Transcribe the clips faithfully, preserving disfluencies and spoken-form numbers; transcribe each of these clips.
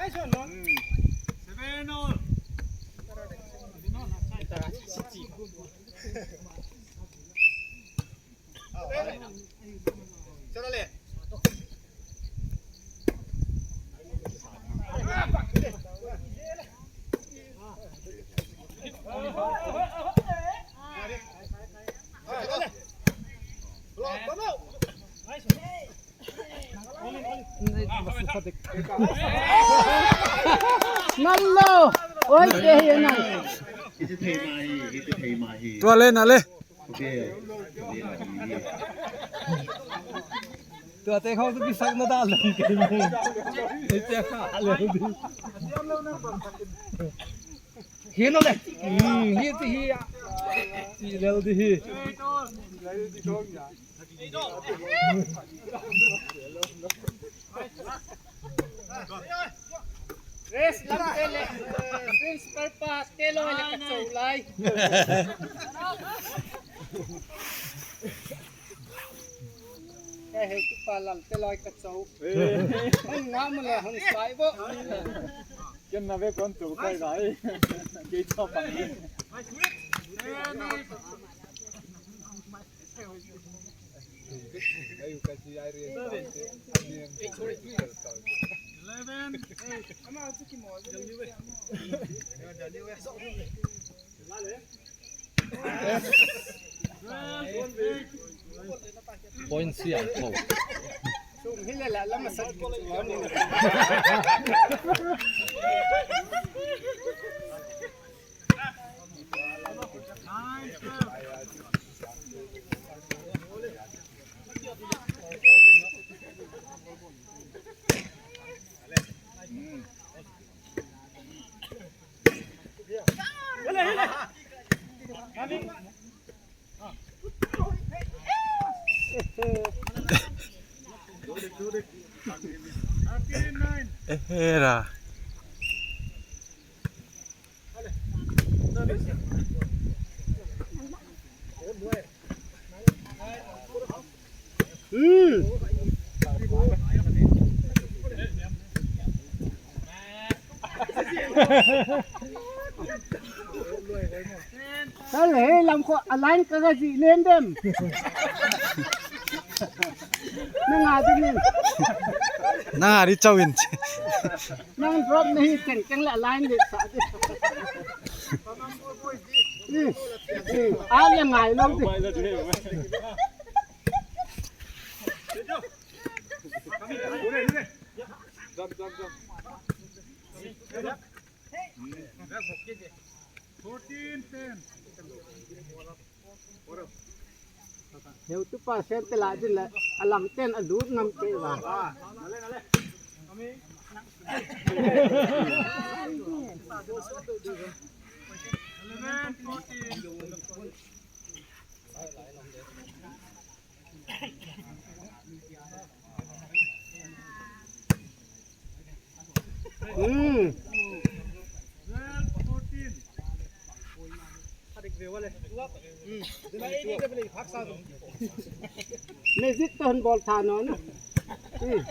Seven all. Nallo. Oi, te hi na. Tua le, na le. Tua te khong tu kisak na da leng ke. Ei te kha le di. Hi no le. Hmm, hi ti hi. Ti le di hi. Rest lang tele, principal pa, telo le ka chou lai. Ka heutupa lang telo ka chou. Hong ngam le hong sai bo. Ken na ve kon tu kai lai. Ke chou pa. Eleven. Point siang ko. Ehera. Hmm. Hal he lam ko align ka ga ji len dem. Na nga di nin. Na nga di chau in. Nang drop na hi teng teng la line le sa di. Ni, ni, a le ngai lo di. Fourteen ten. Heutupa sen te la din la, a lam ten a lut ngam pe va. Hmm. Magic toh hon bawl tha nawn. Hmm.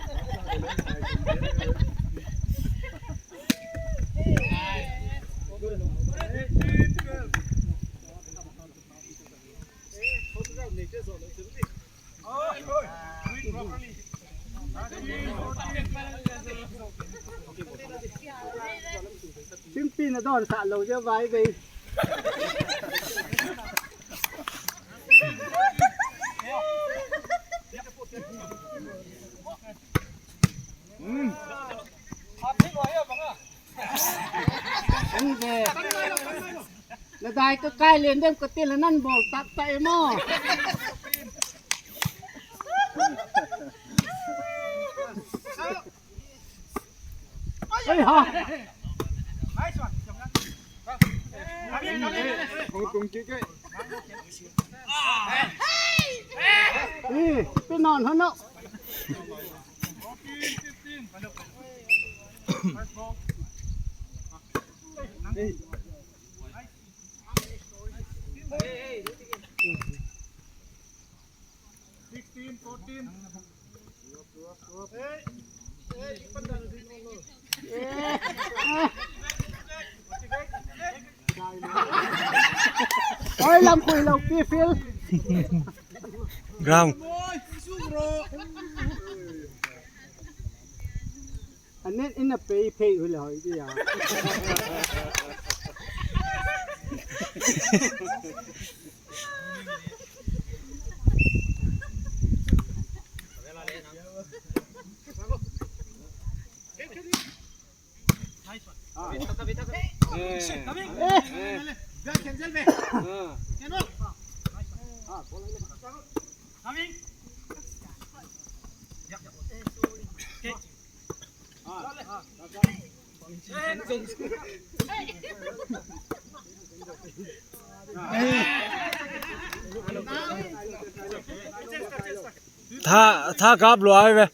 Simpi na dawn sa lo je vai ve. Hmm. Ande. Na dai ka kai len dem ka til nan bawl tak ta e maw. Oi ha. Hong tung kick e. Ih, pe non hano. Sixteen, fourteen. Oi, lam kui lo pi fil. Ground. Anen ina pei pei ule hoi dia. Tha, tha kap lua ve.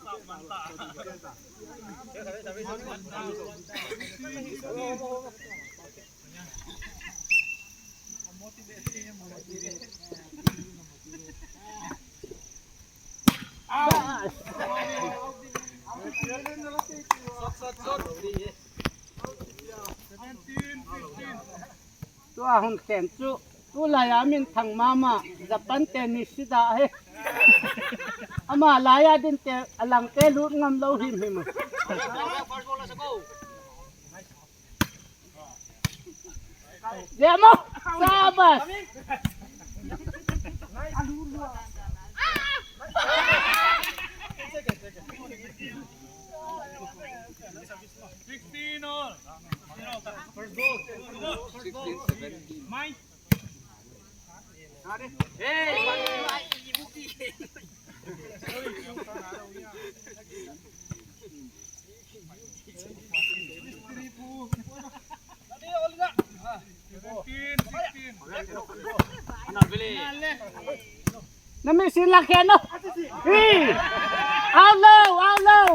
Tua hun khen chu, tulai a min thang mahmah, Japan te ni sida he. Ama lai a din te, a lang te lut ngam lou himhim. Demo! Sabas! Sixteen all. First goal. First goal. Sixteen seventeen. Mine. Na mi sin la khen no. Hi. Out low, out low.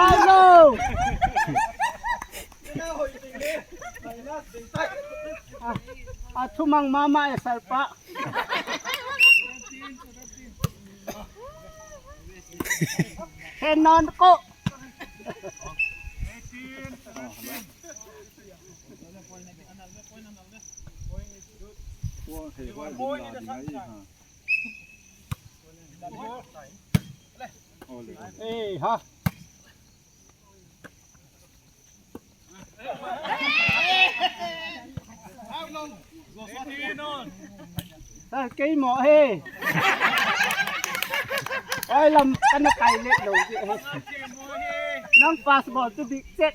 Out low. A, a thumang mahmah e, Sarpa. He non ko. Ei, ha. Sa kei mo he. Ai lam kana kai le lo di he. Nang pass ball tu big set.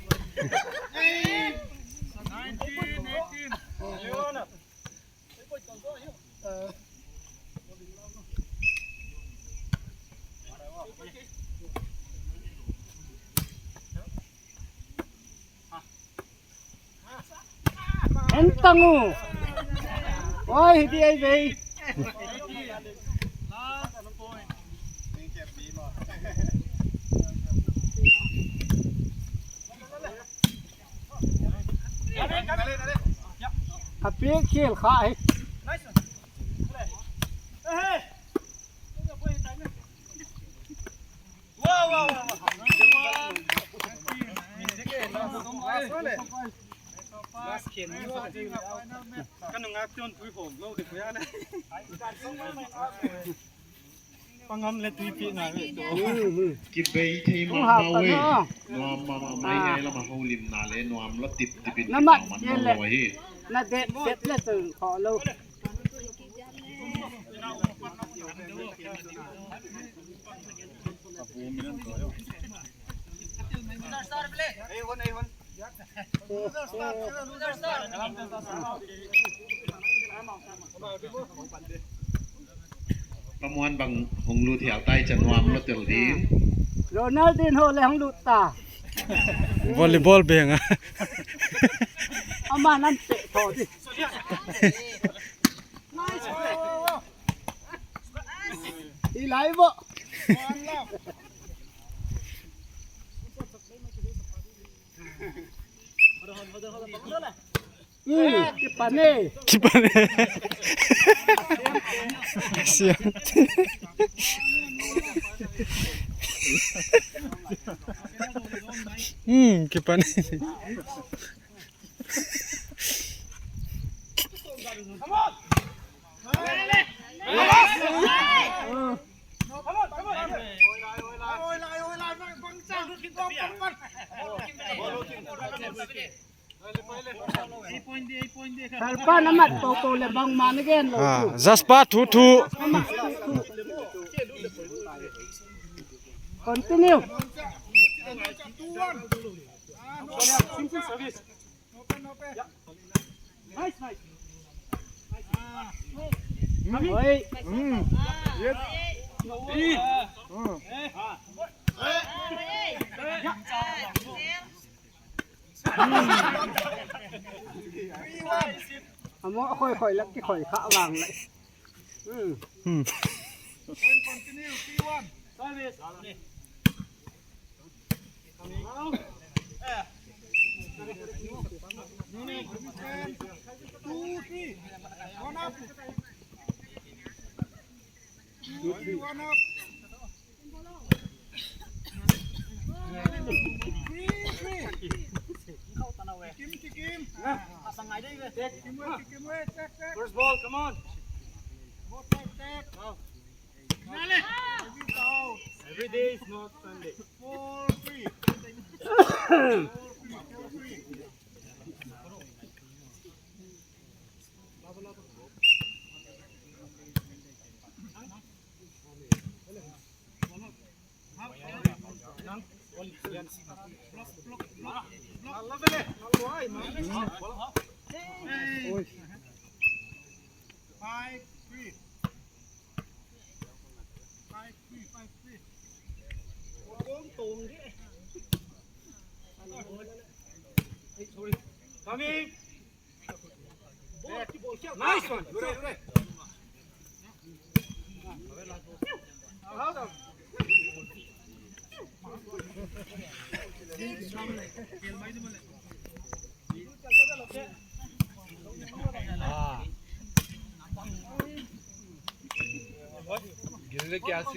En tangu. Oi, di ai vei. A pi khel kha hi. Ka nungak chun tui hawm lo de kuya le. Pangam le tui pi na ve. Kibei thei mahmah ve. Nuam mahmah mai, ei lam a houlimna le nuam lua tiptip in. Na mat mahmah le. Nuam hi. Na det set le chun kho lo. Ka muan bang hong lut hial tai chan nuam lua tel din. Ronaldinho le hong lut ta. Volleyball beng a. Ama nan pe tho di. I lai bo. Hmm, kipan e. Kipan e. Siam. Hmm, kipan. Sarpa na mat pau pau le bangmah na gen lou. Ah, Jasper thu thu. Continue. Nice, nice. Oi. Mm. Yes. Mm. Amo khoi khoi lak ki khoi kha vang lai. Hmm. Hmm. Point continue, T one. Service. Two, three. One up. Two, three, one up. Free, free. Kim, Kim. Kim, Kim, check, check. First ball, come on. Both side, check. Every day is not Sunday. Four, three. Four, three, four, three. Five, three. Five, three, five, three. Coming. Nice one.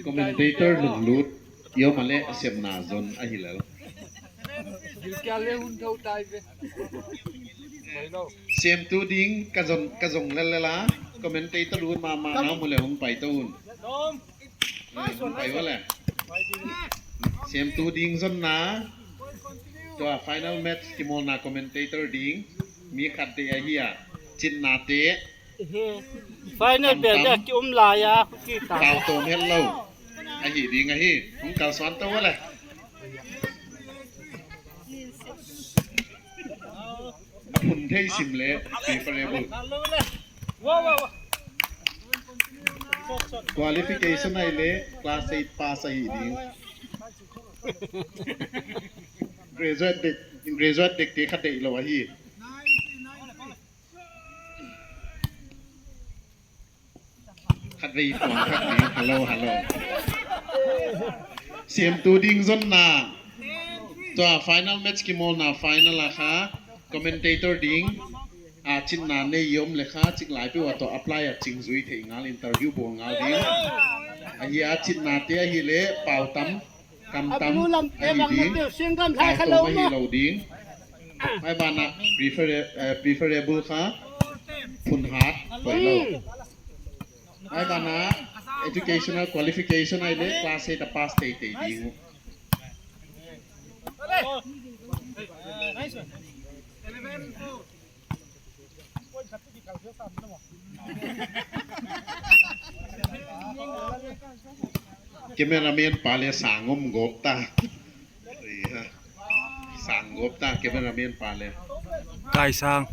Commentator lunglut, yo male semna zon ahi lel. Semtu ding ka zong, ka zong lel lel a, commentator un mahmah na mu le hong pai ta un. Hong pai ua le. Semtu ding zonna, tua final match kimawlna commentator ding, mi khat deih ahi a, chitna te. Final bel dia ki um lai a, ki ta. Tau to mel lo. Ahi ding ahi. Hong kalsuan ta ua le. A phun thei sim le preferable. Qualification ahi le class eight pass ahi ding. Graduate dek, graduate dek te khat deih lo ahi. Khatvei puang khat ni, hello, hello. Semtu ding zonna. Tua final match kimawlna final a kha. Commentator ding. A chitna nei i om le kha, chik lai peuh a toh apply a ching zui thei ngal, interview bawl ngal ding. Ahi a chitna te ahi le, pau tam. Kam tam ahi ding, kam tam ahi lo ding. Ai bana prefer-, eh, preferable kha phun hat poi lo. Ai bana educational qualification ahi le class eight a pass teitei ding. Cameraman pa le sang om gawp ta. Sang gawp ta, cameraman pa le. Kai sang.